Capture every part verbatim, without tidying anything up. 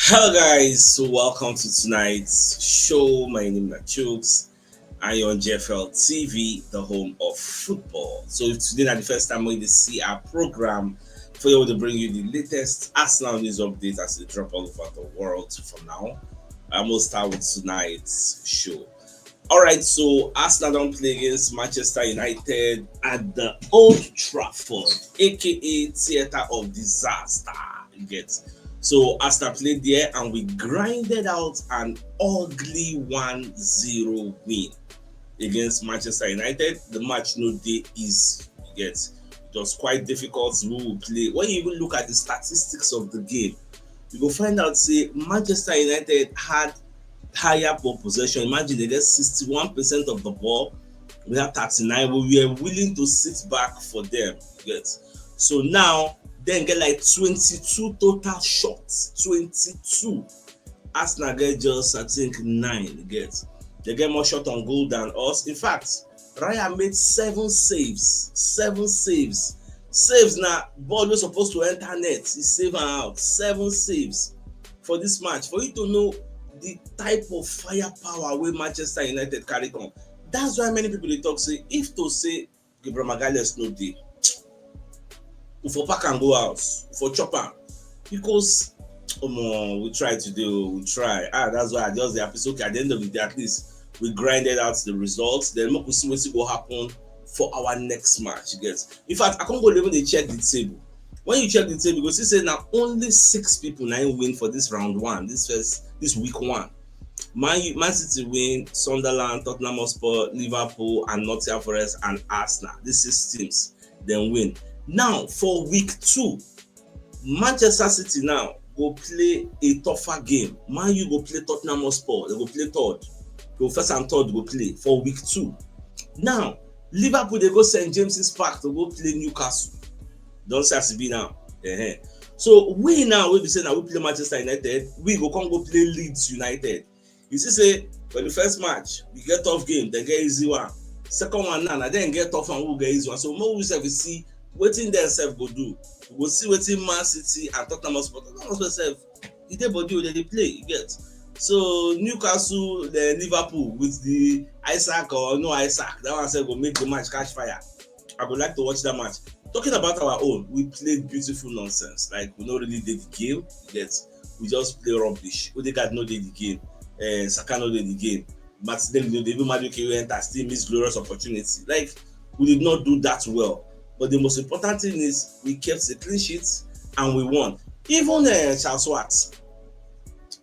Hello guys, so welcome to tonight's show. My name is Chooks and you're on G F L T V, the home of football. So if today na the first time when you see our program, for you to bring you the latest Arsenal news updates as they drop all over the world for now. I will start with tonight's show. All right, so Arsenal don play against Manchester United at the Old Trafford, aka Theatre of Disaster. You get, so Arsenal played there and we grinded out an ugly one zero win against Manchester United. The match no dey easy. You get, it was quite difficult. We will play. When you even look at the statistics of the game, you go find out say Manchester United had higher ball possession. Imagine they get sixty-one percent of the ball. We have thirty-nine. We were willing to sit back for them. You get, so now then get like twenty-two total shots. Twenty-two. Arsenal get just, I think, nine. You get, they get more shot on goal than us. In fact, Raya made seven saves. Seven saves. Saves na ball wey suppose to enter net, he save am out. Seven saves for this match. For you to know the type of firepower wey Manchester United carry come. That's why many people dey talk say if to say Gabriel Magalhaes no dey, we for pack and go house, we for chop am, because omo, we try today o, we try. Ah, that's why I just dey happy. So okay, at the end of the day, at least we grinded out the results. Then make we see wetin go happen for our next match. You get, in fact, I can't go even dey check the table. When you check the table, you go see say na only six people na im win for this round one, this first, this week one. Man U, Man City win, Sunderland, Tottenham Hotspur, Liverpool, and Nottingham Forest and Arsenal. These six teams then win. Now for week two, Manchester City now go play a tougher game. Man U go play Tottenham Hotspur. They go play third. Go first and third go play for week two. Now Liverpool dey go Saint James's Park to go play Newcastle. Don see as e be now. Uh-huh. So we now, we be say now we play Manchester United. We go come go play Leeds United. You see say for the first match, we get tough game, then get easy one. Second one now, na then get tough one, we get easy one. So more we sef we see wetin dem sef go do. We go see wetin Man City and Tottenham Hotspur. Tottenham Hotspur sef, e dey body wey dem dey play, you get. So Newcastle, then Liverpool with the Isaac or no Isaac, that one sef go make the match catch fire. I go like to watch that match. Talking about our own, we played beautiful nonsense. Like, we no really did the game, yet we just play rubbish. Odegaard no did the game, uh, Saka no did the game, Martinelli no did, even Madueke wey enter still miss glorious opportunity. Like, we did not do that well. But the most important thing is we kept the clean sheets and we won. Even uh, Charles Watts,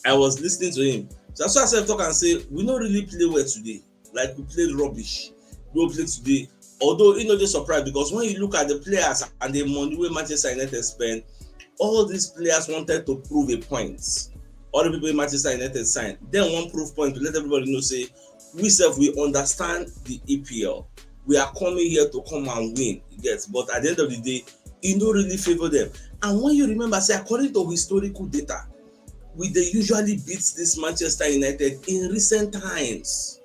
I was listening to him. Charles Watts sef talk and say we no really play well today. Like, we played rubbish. We no play today. Although you know they surprised, because when you look at the players and the money wey Manchester United spend, all these players wanted to prove a point. All the people in Manchester United signed, then one proof point to let everybody know say we sef we understand the E P L. We are coming here to come and win. You get, but at the end of the day, e no really favour them. And when you remember say according to historical data, we dey usually beat this Manchester United in recent times.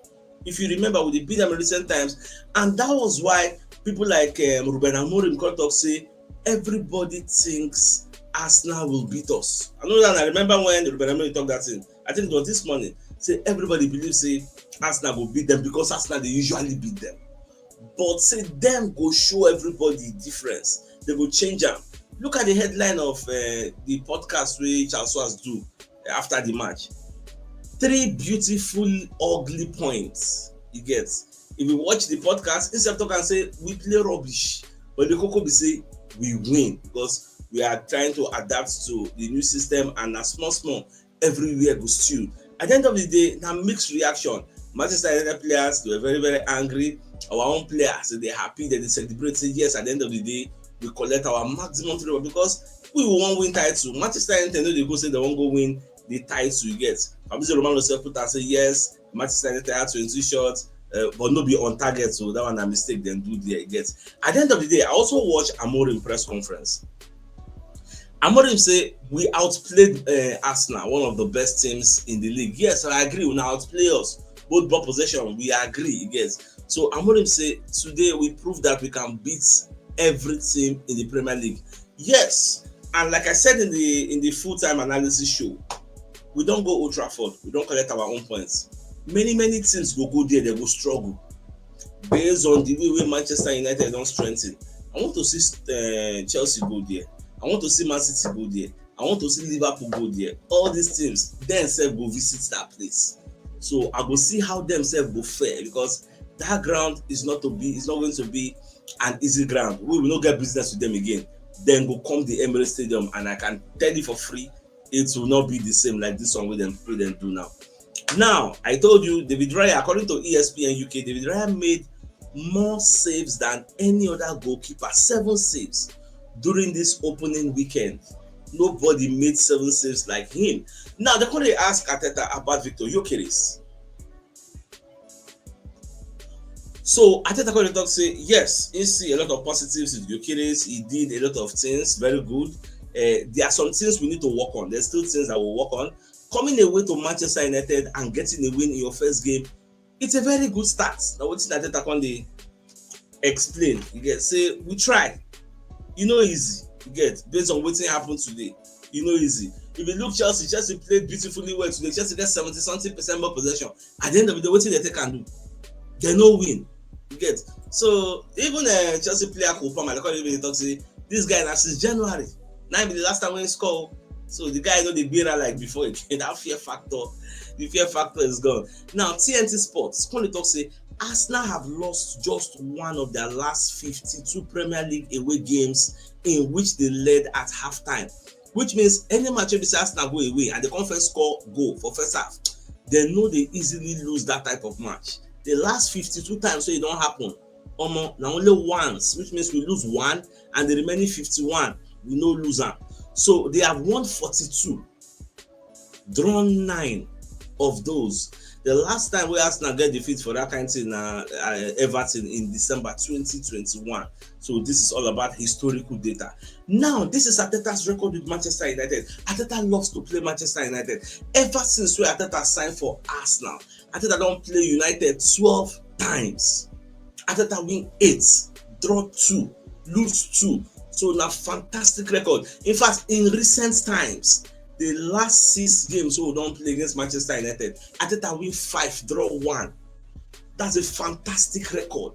If you remember, we dey beat them in recent times, and that was why people like um, Ruben Amorim come talk say everybody thinks Arsenal will beat us. I know that I remember when Ruben Amorim talk that thing. I think it was this morning. Say everybody believes say Arsenal will beat them because Arsenal dey usually beat them. But say them go show everybody difference. They go change am. Look at the headline of uh, the podcast wey Charles Watts do after the match. Three beautiful, ugly points. You get. If you watch the podcast, instead of talking say we play rubbish, but the koko be say we win because we are trying to adapt to the new system and na small small everywhere go stew. At the end of the day, na mixed reaction. Manchester United players, they were very, very angry. Our own players, they happy, they celebrate. Say yes, at the end of the day, we collect our maximum three because we wan win title. Manchester United no dey go say they wan go win the title, you get. Fabrizio Romano sef put am say yes, Manchester United had twenty shots, uh, but no be on target, so that one na mistake dem do there, you get. At the end of the day, I also watch Amorim press conference. Amorim say we outplayed uh, Arsenal, one of the best teams in the league. Yes, I agree. We now outplay us. Both ball possession, we agree. Yes. So Amorim say today we prove that we can beat every team in the Premier League. Yes, and like I said in the in the full time analysis show, We don go Old Trafford, we don collect our own points. Many, many teams go go there, they go struggle. Based on the way wey Manchester United don strengthen, I want to see uh, Chelsea go there. I want to see Man City go there. I want to see Liverpool go there. All these teams, dem sef go visit that place. So I go see how dem sef go fare, because that ground is not to be, is not going to be an easy ground. We will not get business with them again. Then go come the Emirates Stadium, and I can tell you for free, it will not be the same like this one wey dem, wey dem do now. Now, I told you, David Raya, according to E S P N U K, David Raya made more saves than any other goalkeeper, seven saves during this opening weekend. Nobody made seven saves like him. Now, they come dey ask Arteta about Viktor Gyökeres. So Arteta come dey talk say, yes, he see a lot of positives with Gyökeres. He did a lot of things very good. Uh, there are some things we need to work on. There's still things that we'll work on. Coming away to Manchester United and getting a win in your first game, it's a very good start. Na wetin Arteta come dey explain. You get, say we try. E no easy. You get, based on wetin happen today, e no easy. If you look Chelsea, Chelsea played beautifully well today. Chelsea get seventy something percent more possession. At the end of the day, wetin dem take am do? Dem no win. You get? So even uh, Chelsea player Cole Palmer, they come dey talk say this guy na since January. Na be the last time wey he score. So the guy no dey gbera like before again. That fear factor, the fear factor is gone. Now T N T Sports come dey talk say Arsenal have lost just one of their last fifty-two Premier League away games in which they led at halftime. Which means any match wey be say Arsenal go away and they come first score goal for first half, dem no dey easily lose that type of match. The last fifty-two times wey e don happen, omo, na only once, which means we lose one, and the remaining fifty-one, we no lose am. So they have won forty-two, drawn nine of those. The last time wey Arsenal get defeat for that kind thing na uh, Everton in December twenty twenty-one. So this is all about historical data. Now, this is Arteta's record with Manchester United. Arteta loves to play Manchester United. Ever since wey Arteta signed for Arsenal, Arteta don play United twelve times. Arteta win eight, draw two, lose two. So na fantastic record. In fact, in recent times, the last six games wey we don play against Manchester United, Arteta win five, draw one. That's a fantastic record.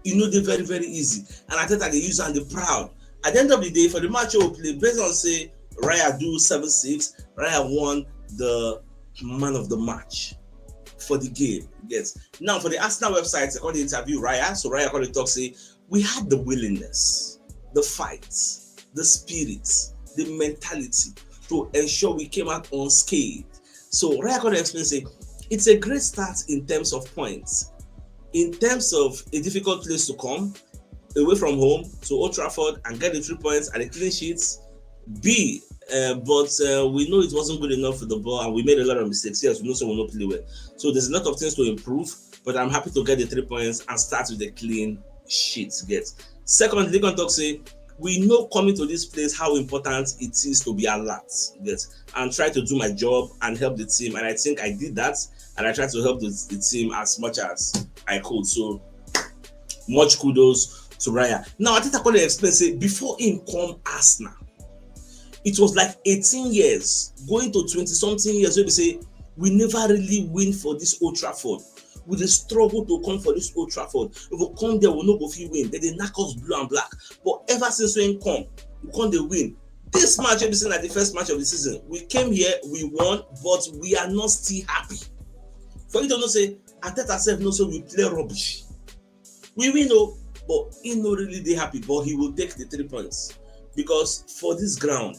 E no dey very, very easy. And Arteta dey use am dey proud. At the end of the day, for the match wey we play, based on say Raya do seven six, Raya won the man of the match for the game. Yes. Now, for the Arsenal website, they come dey interview Raya. So Raya come dey talk say, we had the willingness, the fight, the spirit, the mentality to ensure we came out unscathed. So Raya come dey explain say, it's a great start in terms of points. In terms of a difficult place to come, away from home to Old Trafford and get the three points and a clean sheet, B, uh, but uh, we know it wasn't good enough for the ball and we made a lot of mistakes. Yes, we know someone not play well. So there's a lot of things to improve, but I'm happy to get the three points and start with a clean sheet. Get. Secondly, come talk say, we know coming to this place how important it is to be alert, get, and try to do my job and help the team. And I think I did that, and I tried to help the, the team as much as I could. So much kudos to Raya. Now, Arteta come dey explain say before him come Arsenal, it was like eighteen years, going to twenty something years, wey be say we never really win for this Old Trafford. We dey struggle to come for this Old Trafford. If we come there, we no go fit win. Dem dey knack us blue and black. But ever since wey him come, we come dey win. This match wey be say na the first match of the season, we came here, we won, but we are not still happy. For you to know say Arteta sef know say we play rubbish. We win o, but he no really dey happy, but he will take the three points, because for this ground,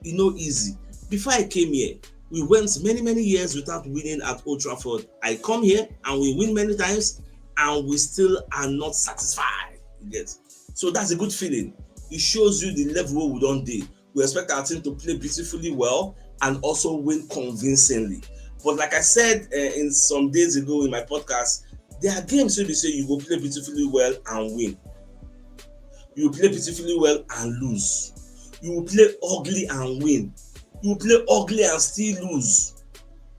e no easy. Before I came here, we went many, many years without winning at Old Trafford. I come here and we win many times, and we still are not satisfied. You get? So that's a good feeling. It shows you the level wey we don dey. We expect our team to play beautifully well and also win convincingly. But like I said uh, in some days ago in my podcast, there are games wey be say you go play beautifully well and win. You play beautifully well and lose. You will play ugly and win. You will play ugly and still lose.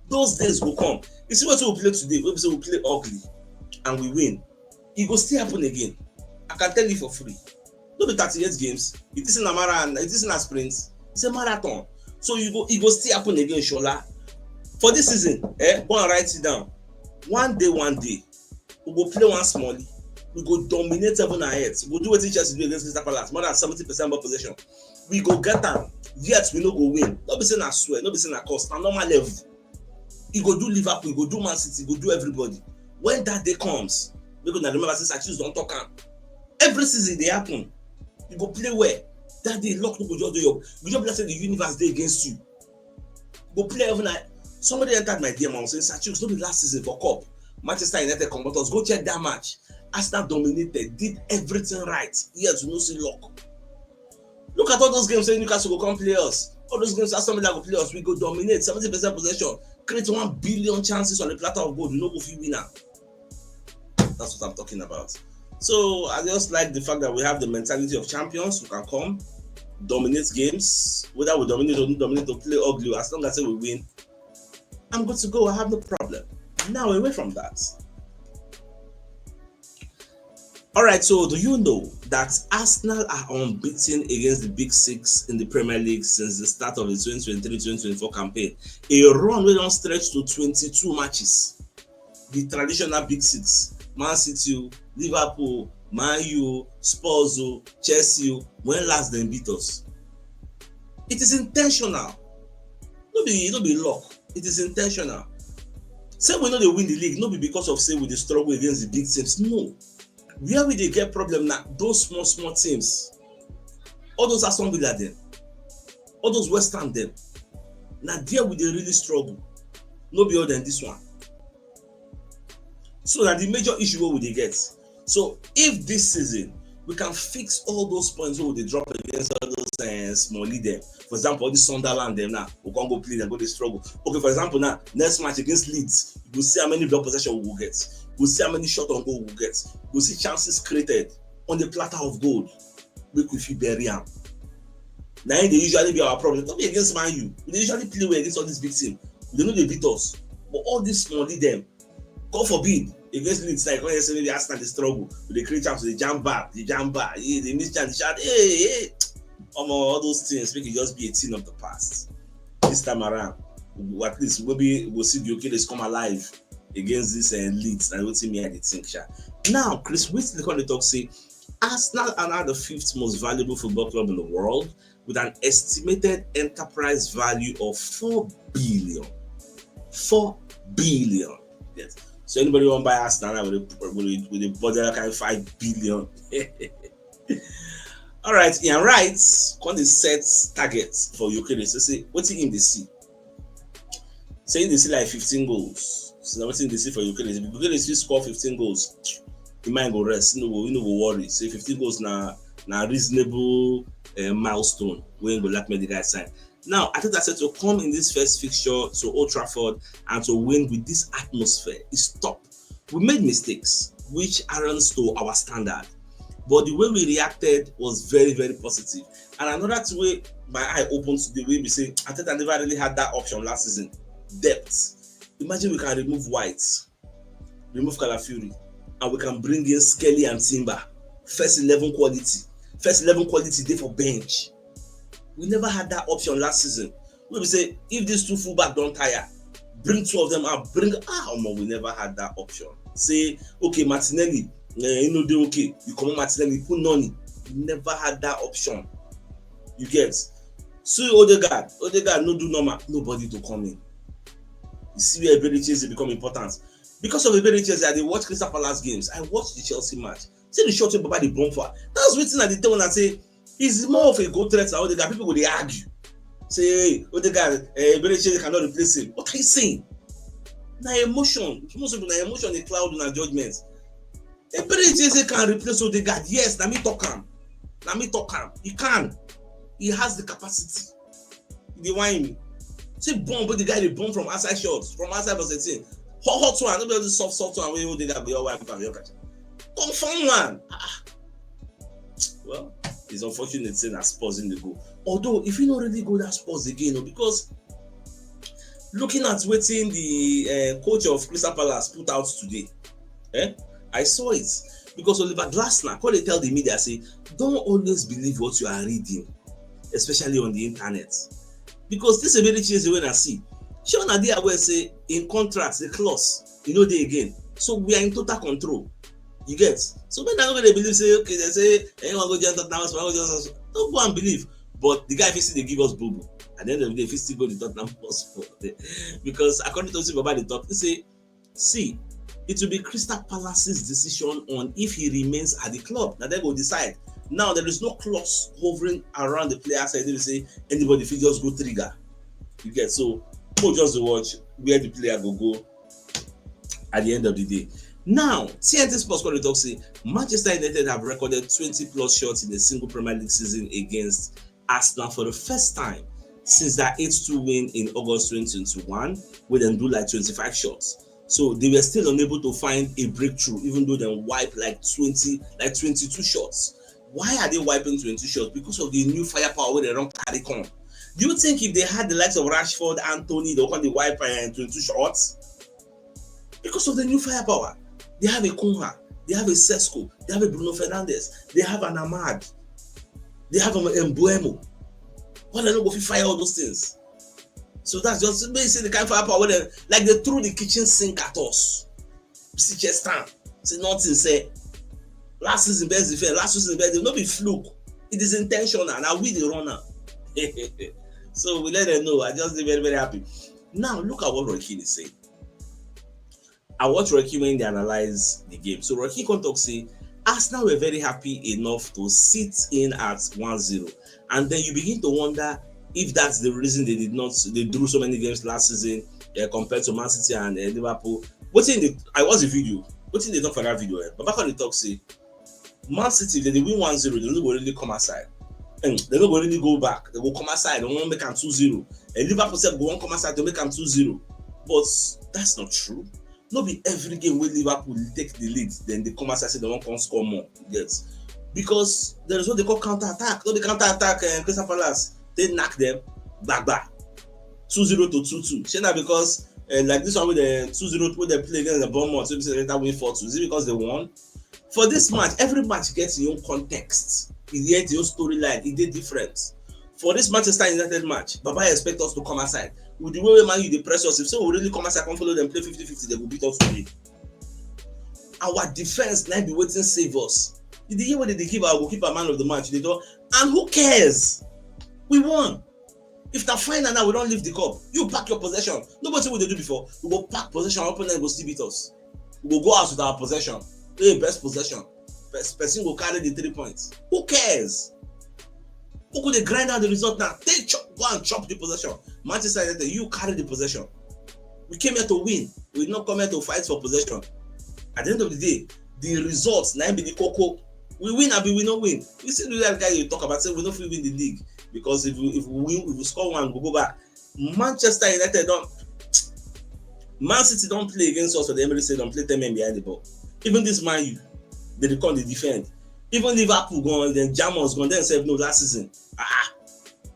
Those days go come. You see wetin we play today, wey be say we play ugly and we win, e go still happen again. I can tell you for free. No be thirty-eight games. It is na mara-, it is na sprint. It's a marathon. So you go, e go still happen again, Shola. For this season, eh, go and write it down. One day, one day, we go play one small league. We go dominate seven and eight. We go do wetin Chelsea do against Crystal Palace, more than seventy percent ball possession. We go get am, yet we no go win. No be say na swear, no be say na curse, na normal level. E go do Liverpool, e go do Man City, e go do everybody. When that day comes, make una remember say Sir Chiz don talk am. Every season dey happen. You go play well. That day, luck no go just dey your. You just be like say the universe dey against you. Go play every night. Somebody entered my D M and was saying, "Sir Chiz, no be last season for cup, Manchester United comot us. Go check that match. Arsenal dominated, did everything right. Yes, we no see luck." Look at all those games say Newcastle go come play us. All those games Aston Villa go play us. We go dominate, seventy percent possession, create one billion chances on the platter of gold. We no go fit win am. That's what I'm talking about. So I just like the fact that we have the mentality of champions who can come, dominate games, whether we dominate or don't dominate or play ugly, as long as say we win, I'm good to go. I have no problem. Now, away from that. All right, so do you know that Arsenal are unbeaten against the Big Six in the Premier League since the start of the twenty twenty-three twenty twenty-four campaign? A run wey don stretch to twenty-two matches. The traditional Big Six, Man City o, Liverpool, Man U o, Spurs o, Chelsea o, when last dem beat us? It is intentional. No be, no be luck. It is intentional. Say we no dey win the league, no be because of say we dey struggle against the big teams. No. Where we dey get problem na those small, small teams. All those Aston Villa dem, all those West Ham dem, na there we dey really struggle. No be all dem this one. So na the major issue wey we dey get. So if this season we can fix all those points wey we dey drop against all those, eh, small league dem, for example, all the Sunderland dem now, we come go play dem, go dey struggle. Okay, for example, now next match against Leeds, you go see how many ball possession we go get, you go see how many shot on goal we go get, you go see chances created on the platter of gold. Make we fit bury am. Na im dey usually be our problem. No be against Man U. We dey usually play well against all these big teams. They no dey beat us. But all these small league dem, God forbid, against Leeds, like when you say maybe Arsenal dey struggle, we dey create chance, we dey jam bar, dey jam bar, yeah, dey miss chance, dey shout, "Hey, hey." Omo, all those things make e just be a thing of the past. This time around, we, at least maybe we'll see Gyökeres come alive against this, uh, Leeds. Na wetin me I dey think, sha. Now, Chris Whitley come dey talk say Arsenal are now the fifth most valuable football club in the world with an estimated enterprise value of four billion. Four billion. Yes. So anybody want buy Arsenal now with a, with a, with a budget like five billion? All right, Ian Wright come dey set targets for Gyökeres. So say wetin him dey see. Say him dey see like fifteen goals. So na wetin him dey see for Gyökeres. If Gyökeres fit score fifteen goals, him mind go rest. He no go, he no go worry. Say fifteen goals na, na reasonable, uh, milestone wey go like make the guy sign. Now, Arteta said to come in this first fixture to Old Trafford and to win with this atmosphere is top. We made mistakes, which aren't to our standard. But the way we reacted was very, very positive. And another thing wey my eye opened today, wey be say Arteta never really had that option last season. Depth. Imagine we can remove White, remove Calafiori, and we can bring in Skelly and Timber. First eleven quality. First eleven quality dey for bench. We never had that option last season. We be say if these two fullback don tire, bring two of them out. Bring, ah, omo, we never had that option. Say, okay, Martinelli, eh, you know dey okay. You comot Martinelli, you put Noni. We never had that option. You get? See Odegaard. Odegaard no do normal. Nobody to come in. You see where Eberechi Eze become important. Because of Eberechi Eze, I dey watch Crystal Palace games. I watch the Chelsea match. See the shot wey Baba dey bomb for. That's wetin I dey tell una say he's more of a goal threat than Odegaard. People go dey argue. Say, "Hey, Odegaard, eh, Eberechi Eze cannot replace him." What are you saying? Na emotion. Most people, na emotion dey cloud una judgment. Eberechi Eze can replace Odegaard. Yes, na me talk am. Na me talk am. He can. He has the capacity. He dey whine me. See bomb wey the guy dey bomb from outside shots, from outside box eighteen. Hot, hot one, no be all the soft, soft one wey Odegaard go your wife and your catch. Confirm one. Ah. Well, it's unfortunate say na Spurs in the goal. Although, if you no really go that Spurs again, no, because looking at wetin the, eh, coach of Crystal Palace put out today, eh, I saw it. Because Oliver Glasner come dey tell the media say, "Don't always believe what you are reading, especially on the internet." Because this Eberechi Eze wey I see, Shey una dey aware say in contract, the clause, e no dey again. So we are in total control. You get? So make dem no go dey believe say, okay, dem say anyone go join Tottenham Hotspur, go join Hotspur. No go and believe. But the guy fit still dey give us boo boo. At the end of the day, fit still go to Tottenham Hotspur. Because according to wetin Baba dey talk, he say, see, it will be Crystal Palace's decision on if he remains at the club. Na dem go decide. Now, there is no clause hovering around the player side wey say anybody fit just go trigger. You get? So make we just dey watch where the player go go at the end of the day. Now, T N T Sports come dey talk say Manchester United have recorded twenty plus shots in a single Premier League season against Arsenal for the first time since that eight two win in August twenty twenty-one, wey dem do like twenty-five shots. So they were still unable to find a breakthrough, even though dem wipe like twenty, like twenty-two shots. Why are they wiping twenty shots? Because of the new firepower wey dem don carry come. Do you think if they had the likes of Rashford, Antony, dem go come dey wipe, uh, twenty-two shots? Because of the new firepower. They have a Cunha, they have a Sesko, they have a Bruno Fernandes, they have an Ahmad, they have, um, Mbeumo. Why dem no go fit fire all those things? So that's just, make you see the kind of firepower wey dem, like, dem throw the kitchen sink at us. See, just stand, say nothing, say last season best defense, last season best defense. No be fluke. It is intentional. Na we dey run am. So we let dem know. I just dey very, very happy. Now look at what Roy Keane is saying. I watch Roy Keane when they analyze the game. So Roy Keane come talk say Arsenal were very happy enough to sit in at one zero. And then you begin to wonder if that's the reason they did not, they drew so many games last season, uh, compared to Man City and, uh, Liverpool. Wetin dey, I watch the video. Wetin dey talk for that video? Eh? Baba come dey talk say Man City, if dem dey win one zero, dem no go really come outside. And dem no go really go back. Dem go come outside. Dem wan make am two zero. And Liverpool sef go wan come outside to make am two zero. But that's not true. No be every game wey Liverpool take the lead, then they come outside say dem wan come score more. You get? Because there is what they call counter attack. No be counter attack. Uh, Crystal Palace, they knock them, gbagba, two zero to two two. Shey na because, uh, like this one with the two zero wey dem play against the Bournemouth, so they later win four two. Is it because they won? For this match, every match gets your own context. E get your own storyline. E dey different. For this Manchester United match, Baba expect us to come outside. With the way wey Man U dey press us, if say we really come outside, come follow dem play fifty fifty, dem go beat us today. Our defense na be wetin save us. You dey hear what they dey give our goalkeeper man of the match? They talk, and who cares? We won. If na final now, we don lift the cup. You pack your possession. Nobody we dey do before. We go pack possession, our opponent go still beat us. We go go out with our possession. Hey, best possession. Best person go carry the three points. Who cares? Who could they grind out the result now? They chop, go and chop the possession. Manchester United, you carry the possession. We came here to win. We did not come here to fight for possession. At the end of the day, the results na be the koko. We win, abi we no win. We see the other guy you talk about say we no fit win the league because if we, if we win, if we score one, we go back. Manchester United don, Man City don play against us for the Emirates Stadium, play ten men behind the ball. Even this Man U, they dey come dey defend. Even Liverpool gone, then Germans gone, dem sef no last season. Ah,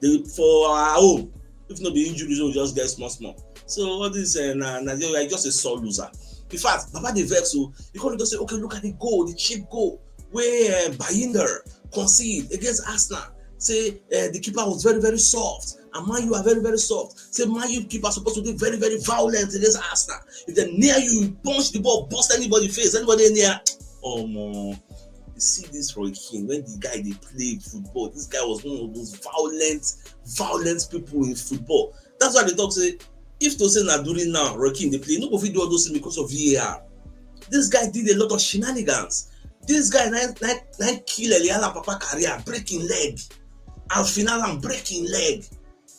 they, for our home, if no be injuries, we just get small small. So all this, uh, na, na, you are just a sore loser. In fact, Baba dey vex o. He come just say, okay, look at the goal, the cheap goal wey, uh, Bayindir concede against Arsenal. Say, uh, the keeper was very, very soft, and Man U are very, very soft. Say Man U keeper supposed to be very, very violent against Arsenal. If they near you, you punch the ball, bust anybody face, anybody near. Oh, man. You see this Roy Keane, when the guy dey play football, this guy was one of those violent, violent people in football. That's why they talk say, if to say na during now, Roy Keane dey play, no go fit do all those things because of V A R. This guy did a lot of shenanigans. This guy na, na, na kill Erling Haaland papa career, breaking leg, and final am breaking leg.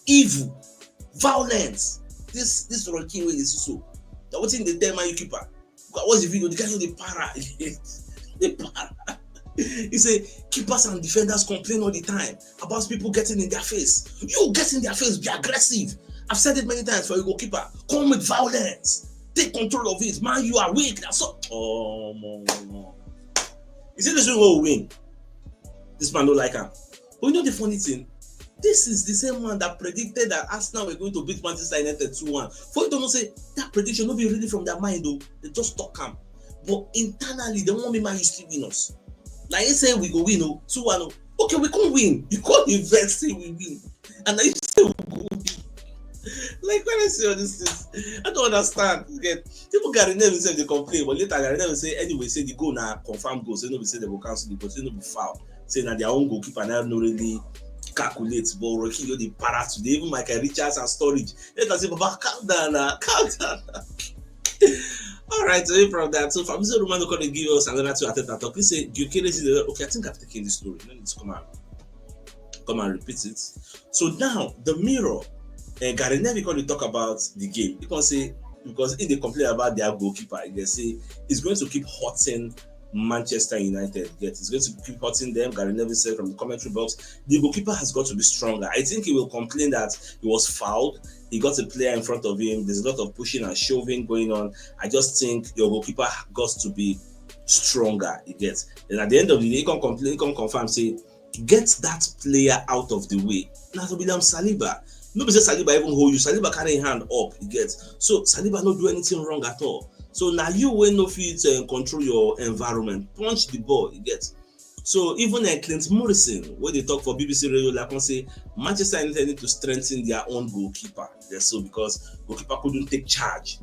Evil, violence. This, this Roy Keane wey you dey see so. Na wetin dey tell Man U keeper. Watch the video, the guy just dey para. Dey para. He say keepers and defenders complain all the time about people getting in their face. You get in their face, be aggressive. I've said it many times for a goalkeeper. Come with violence. Take control of it. Man, you are weak. That's all. Oh, mo, mo, mo. You see this one will win. This man don't like him. But you know the funny thing? This is the same one that predicted that Arsenal were going to beat Manchester United two one. For you to know say that prediction no be really from their mind though. They just talk am. But internally, they want me Man U still win us. Now you say we go win oh, two one oh. Okay, we can't win. You can't invest say we win. And now you say we go win. Like, when I see all these things, I don't understand. You get, people, Gary Neville sef dey complain, but later Gary Neville say anyway, say the goal na confirm goal, say no be say they go cancel the goal, say no be foul, say na their own goalkeeper na no really calculate. But Rocky, you dey para today. Even Michael Richards and Sturridge. Later say, "Baba, calm down now, calm down." All right, away from that. So Fabrizio Romano come dey give us another two Arteta talk. He say, "Gyökeres is the, okay, I think I've taken this story. No need to come and come and repeat it." So now the Mirror, uh, Gary Neville come dey talk about the game. He come say, because he dey complain about their goalkeeper, he dey say it's going to keep hurting Manchester United. Get, it's going to keep hurting them. Gary Neville said from the commentary box, the goalkeeper has got to be stronger. I think he will complain that he was fouled. He got a player in front of him. There's a lot of pushing and shoving going on. I just think your goalkeeper got to be stronger. He gets. And at the end of the day, he can complain, he can confirm, say, "Get that player out of the way." Now, William Saliba, no be say Saliba even hold you. Saliba carry him hand up, you get. So Saliba no do anything wrong at all. So now you will no fit uh, control your environment. Punch the ball, you get. So even uh, Clint Morrison, when they talk for B B C Radio, like I say, Manchester United need to strengthen their own goalkeeper. Yes, so because goalkeeper couldn't take charge.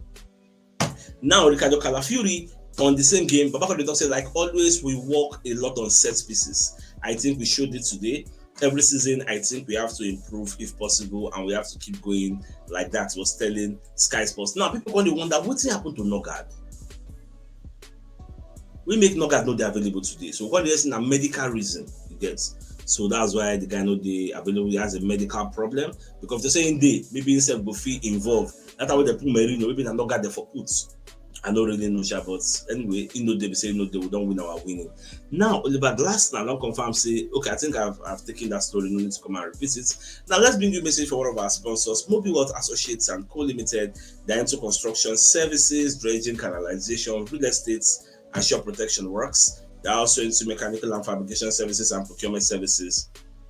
Now Ricardo Calafiori on the same game, Baba Conde talk say, "Like always, we work a lot on set pieces. I think we showed it today. Every season, I think we have to improve if possible, and we have to keep going like that." He was telling Sky Sports. Now people going to wonder what happened to Nørgaard. We make Nørgaard not available today, so what is a medical reason, you get. So that's why the guy not dey available. He has a medical problem, because they're saying they maybe himself go feel involved. That's how they put Merino, maybe na Nørgaard dey for put. I don't really know, sha, but anyway, he know they be saying no, they will don't win our winning. Now, Oliver Glasner now confirm say, "Okay, I think I've, I've taken that story, no need to come and repeat it." Now, let's bring you a message for one of our sponsors, Mobile World Associates and Co Limited. They're into construction services, dredging, canalization, real estate, and shore protection works. They're also into mechanical and fabrication services and procurement services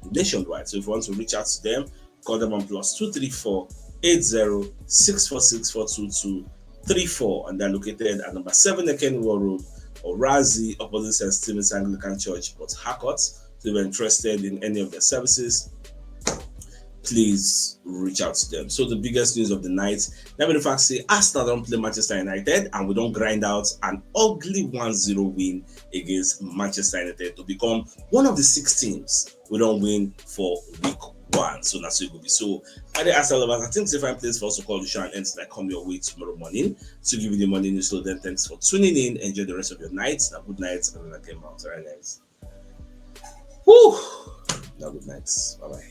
nationwide. So if you want to reach out to them, call them on plus two three four eight zero six four six four two two three four, and they're located at number seven Eken Road, Orazi, opposite Saint Stephen's Anglican Church, Port Harcourt. So if you're interested in any of their services, please reach out to them. So the biggest news of the night, let me in fact say Arsenal don't play Manchester United, and we don't grind out an ugly one zero win against Manchester United to become one of the six teams we don't win for week one. So that's what it will be. So I dey ask all of us, I think it's a fine place for us to call the show and end till I come your way tomorrow morning to give you the morning news. So then thanks for tuning in. Enjoy the rest of your night. Now good night and then I came out. All right, guys. Whew. Now good night. Bye bye.